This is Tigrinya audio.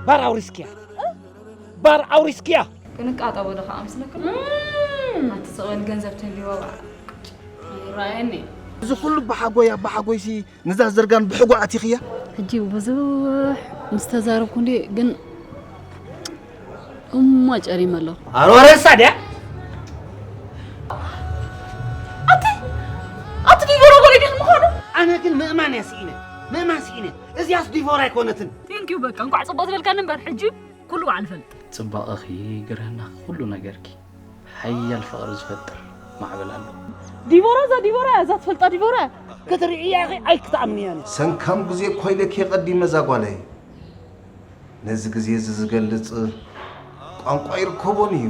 ባር ኣውሪስክያ፣ ባር ኣውሪስክያ። ክንቃጠቦ ዶ ከዓ ምስለኩም ኣቲ ስቕበል ገንዘብ ተልዎ ይረኣየኒ። እዚ ኩሉ ብሓጎይ ኣባሓጎይሲ ንዛ ዝርጋን ብሕጎ ኣቲኽያ። ሕጂ ብዙሕ ምስ ተዛረብኩ እንዲ ግን እሞ ጨሪመ ኣለኹ። ኣሮረሳ ድያ? ኣቲ ኣቲ ዲቦራ ወለዲ ምዃኑ ኣነ ግን ምእማን እያ ስኢነ፣ ምእማን ስኢነ። እዚያስ ዲቦራ ኣይኮነትን። ቴንኪዩ በቃ እንኳዕ ፅቡቅ ዝበልካኒ እምበር ሕጂ ኩሉ ባዕሉ ፈልጥ ጽባቐኺ፣ ግርህናኺ፣ ኩሉ ነገርኪ ሓያል ፍቕሪ ዝፈጥር ማዕበል ኣሎ። ዲቦራ እዛ ዲቦራ እያ እዛ ትፈልጣ ዲቦራ እያ ክትርእያ ኢኺ ኣይክትኣምንያን ሰንካም ግዜ ኮይለኪ ቀዲመ እዛ ጓለይ። ነዚ ግዜ እዚ ዝገልጽ ቋንቋ ይርከቦን እዩ።